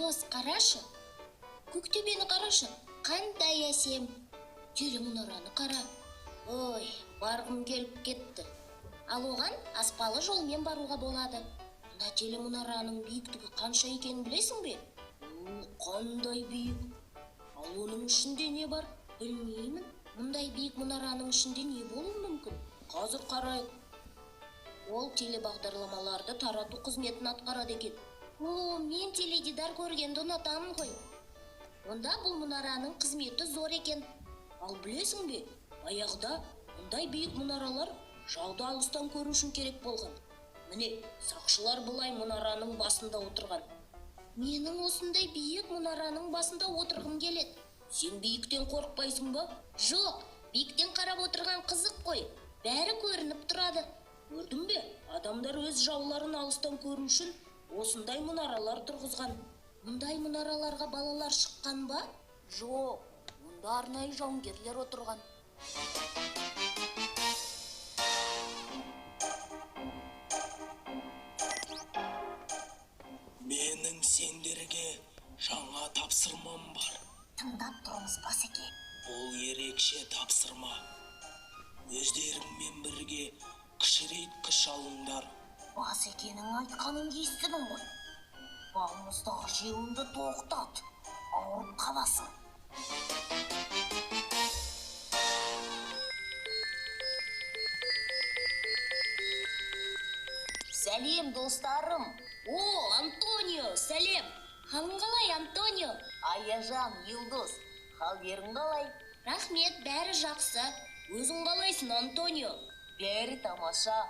Елдос, қарашы. Көктөбені қарашы, қандай әсем. Телемұнараны қара. Ой, барғым келіп кетті. Ал оған аспалы жолмен баруға болады. Мына телемұнараның биіктігі қанша екенін білесің бе? Қандай биік. Ал оның ішінде не бар? Білмеймін. Мұндай биік мұнараның ішінде не болуы мүмкін? Қазір қарайық. Ол телебағдарламаларды тарату қызметін атқарады екен. О, мен теледидар көргенді ұнатамын ғой. Онда бұл мұнараның қызметі зор екен. Ал білесің бе, баяғыда мұндай биік мұнаралар жауды алыстан көру үшін керек болған. Міне, сақшылар былай мұнараның басында отырған. Менің осындай биік мұнараның басында отырғым келеді. Сен биіктен қорықпайсың ба? Жоқ, биіктен қарап отырған қызық қой. Бәрі көрініп тұрады. Көрдің бе? Адамдар өз жауларын алыстан көру үшін осындай мұнаралар тұрғызған. Мұндай мұнараларға балалар шыққан ба? Жоқ, мұнда арнайы жауынгерлер отырған. Менің сендерге жаңа тапсырмам бар. Тыңдап тұрмыз, Басеке. Бұл ерекше тапсырма. Өздеріңмен бірге кішірейткіш алыңдар. Басекенің айтқанын естідің ғой. Балмұздақ жеуіңді тоқтат, ауырып қаласың. Сәлем, достарым. О, Антонио, сәлем. Халың қалай, Антонио? Аяжан, Елдос, халдерің қалай? Рахмет, бәрі жақсы. Өзің қалайсың, Антонио? Бәрі тамаша.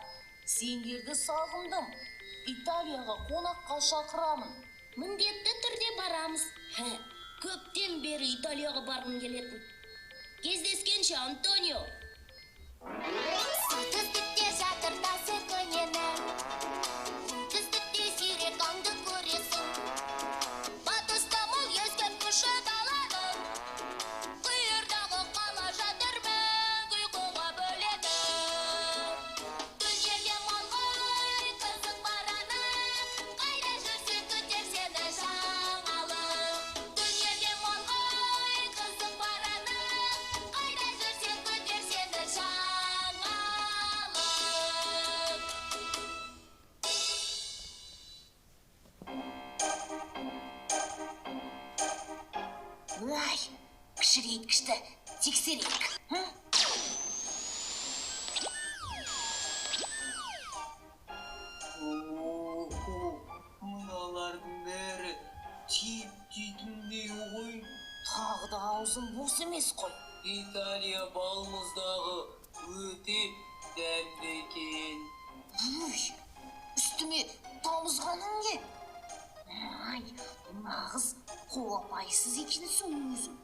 Сендерді сағындым. Италияға қонаққа шақырамын. Міндетті түрде барамыз. Көптен бері Италияға барғым келетін. Кездескенше, Антонио. Солтүстікте жатыр тасы көнені, оңтүстікте сирек аңды көресің. Батыста мол ескерткіші даланың, қиырдағы қала жатыр мәңгі ұйқыға бөленіп. Дүниеде мол ғой қызық бар анық, қайда жүрсең күтер сені жаңалық. Дүниеде мол ғой қызық бар анық, қайда жүрсең күтер сені жаңалық. Ай, кішірейткішті тексерейік. Охо, мыналардың бәрі тип-титіндей ғой. Тағы да аузым бос емес қой. Италия балмұздағы өте дәмді екен. Өй, үстіме тамызғаның не? Ай, нағыз қолапайсыз екенсің өзің.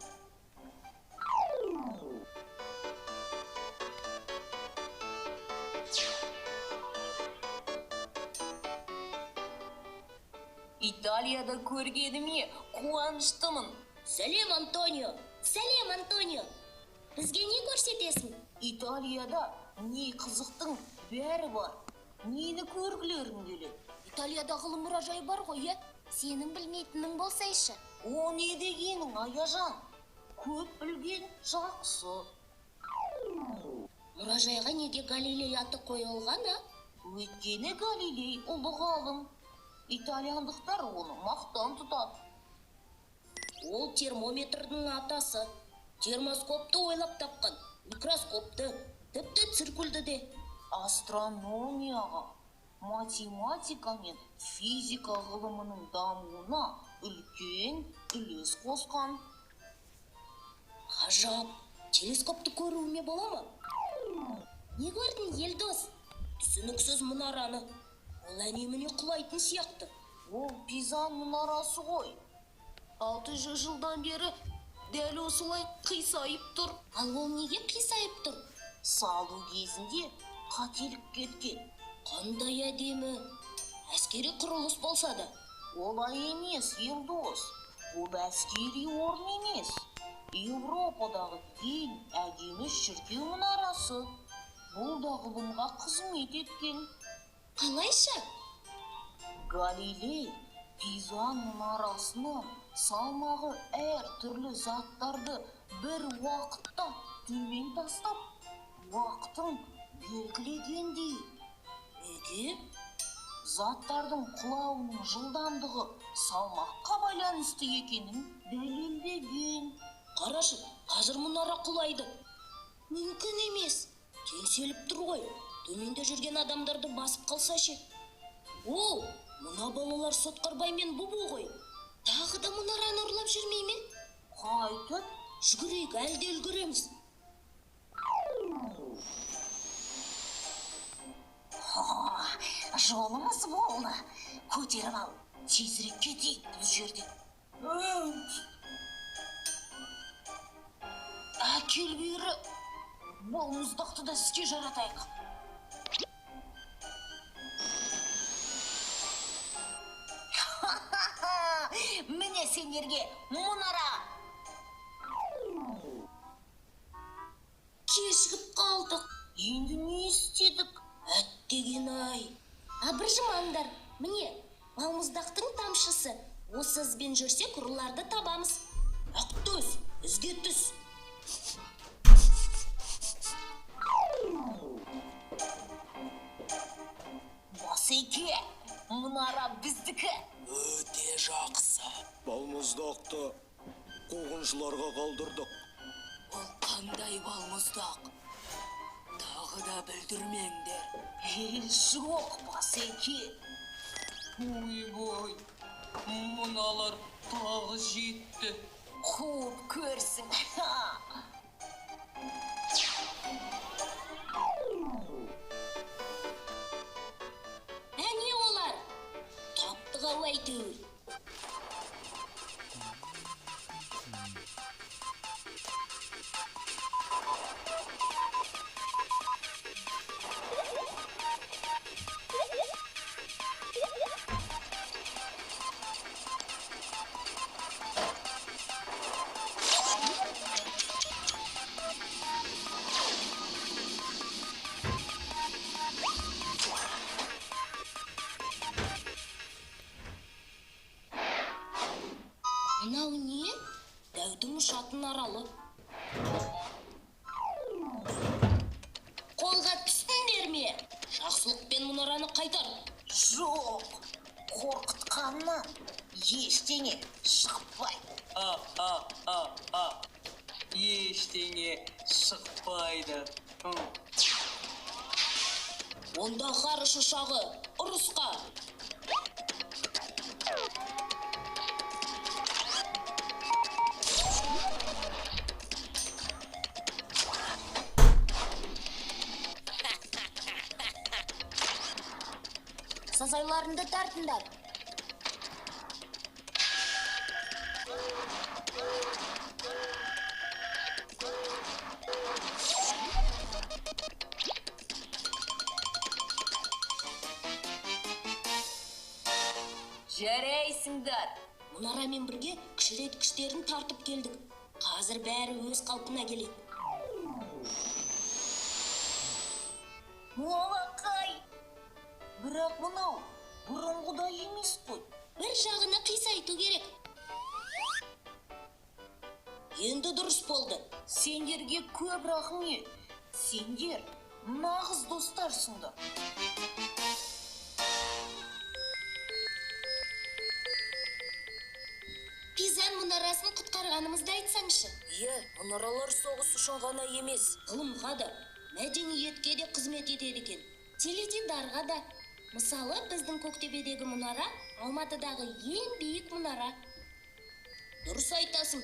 Италияда көргеніме қуаныштымын. Сәлем, Антонио. Сәлем, Антонио. Бізге не көрсетесің? Италияда не қызықтың бәрі бар. Нені көргілерің келеді? Италияда ғылым мұражайы бар ғой, е? Сенің білмейтінің болсайшы. О не дегенің, Аяжан? Көп білген жақсы. Мұражайға неге Галилей аты қойылған, а? Өйткені Галилей ұлы ғалым. Итальяндықтар оны мақтан тұтады. Ол термометрдің атасы. Термоскопты ойлап тапқан, микроскопты, тіпті циркульді де. Астрономияға, математика мен физика ғылымының дамуына үлкен үлес қосқан. Ғажап, телескопты көруіме бола ма? Не көрдің, Елдос? Түсініксіз мұнараны. Ол әне-міне құлайтын сияқты. Ол Пизан мұнарасы ғой. 600 жылдан бері дәл осылай қисайып тұр. Ал ол неге қисайып тұр? Салу кезінде қателік кеткен. Қандай әдемі. Әскери құрылыс болса да. Олай емес, Елдос. Ол әскери орын емес. Еуропадағы ең әдемі шіркеу мұнарасы. Бұл да ғылымға қызмет еткен. Қалайша? Галилей Пизан мұнарасынан салмағы әр түрлі заттарды бір уақытта төмен тастап, уақытын белгілеген дейді. Неге? Заттардың құлауының жылдамдығы салмаққа байланысты екенін дәлелдеген. Қарашы, қазір мұнара құлайды. Мүмкін емес. Теңселіп тұр ғой. Төменде жүрген адамдарды басып қалса ше. О, мына балалар Сотқарбай мен Бубу ғой. Тағы да мұнараны ұрлап жүрмей ме? Қайтып? Жүгірейік, әлі де үлгереміз. Жолымыз болды. Көтеріп ал, тезірек кетейік бұл жерден. Әкел бері, балмұздақты да іске жаратайық. Міне сендерге мұнара. Кешігіп қалдық. Енді не істедік? Әттеген-ай. Абыржымаңдар. Міне, балмұздақтың тамшысы. Осы ізбен жүрсек, ұрыларды табамыз. Ақтөс, ізге түс. Басеке, мұнара біздікі. Өте жақсы. Балмұздақты қуғыншыларға қалдырдық. Ол қандай балмұздақ? Тағы да бүлдірмеңдер. Жоқ, Басеке. Ойбой, мыналар тағы жетті. Қуып көрсін. Әне олар. Таптық ау әйтеуір. Мынау не? Дәудің ұшатын аралы. Қолға түстіңдер ме? Жақсылықпен мұнараны қайтар. Жоқ, қорқытқаннан ештеңе шықпайды. А. Ештеңе шықпайды. Онда ғарыш ұшағы ұрысқа. Сазайларыңды тартыңдар. Жарайсыңдар. Мұнарамен бірге кішірейткіштерін тартып келдік. Қазір бәрі өз қалпына келеді. Олақай! Бірақ мынау бұрынғыдай емес қой. Бір жағына қисайту керек. Енді дұрыс болды. Сендерге көп рахмет. Сендер нағыз достарсыңдар. Пизан мұнарасын құтқарғанымызды айтсаңшы. Иә, мұнаралар соғыс үшін ғана емес, ғылымға да, мәдениетке де қызмет етеді екен. Теледидарға да. Мысалы, біздің Көктөбедегі мұнара Алматыдағы ең биік мұнара. Дұрыс айтасың.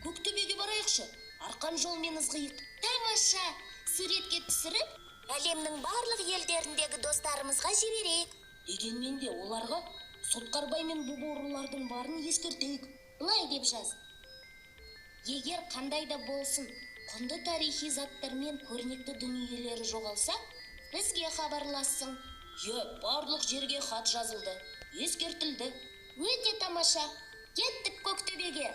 Көктөбеге барайықшы. Арқан жолмен ызғиық. Тамаша! Суретке түсіріп, әлемнің барлық елдеріндегі достарымызға жіберейік. Дегенмен де оларға Сотқарбай мен Бубу ұрылардың барын ескертейік. Былай деп жаз. Егер қандай да болсын құнды тарихи заттар мен көрнекті дүниелері жоғалса, бізге хабарлассың. Е, барлық жерге хат жазылды, ескертілді. Өте тамаша. Кеттік Көктөбеге.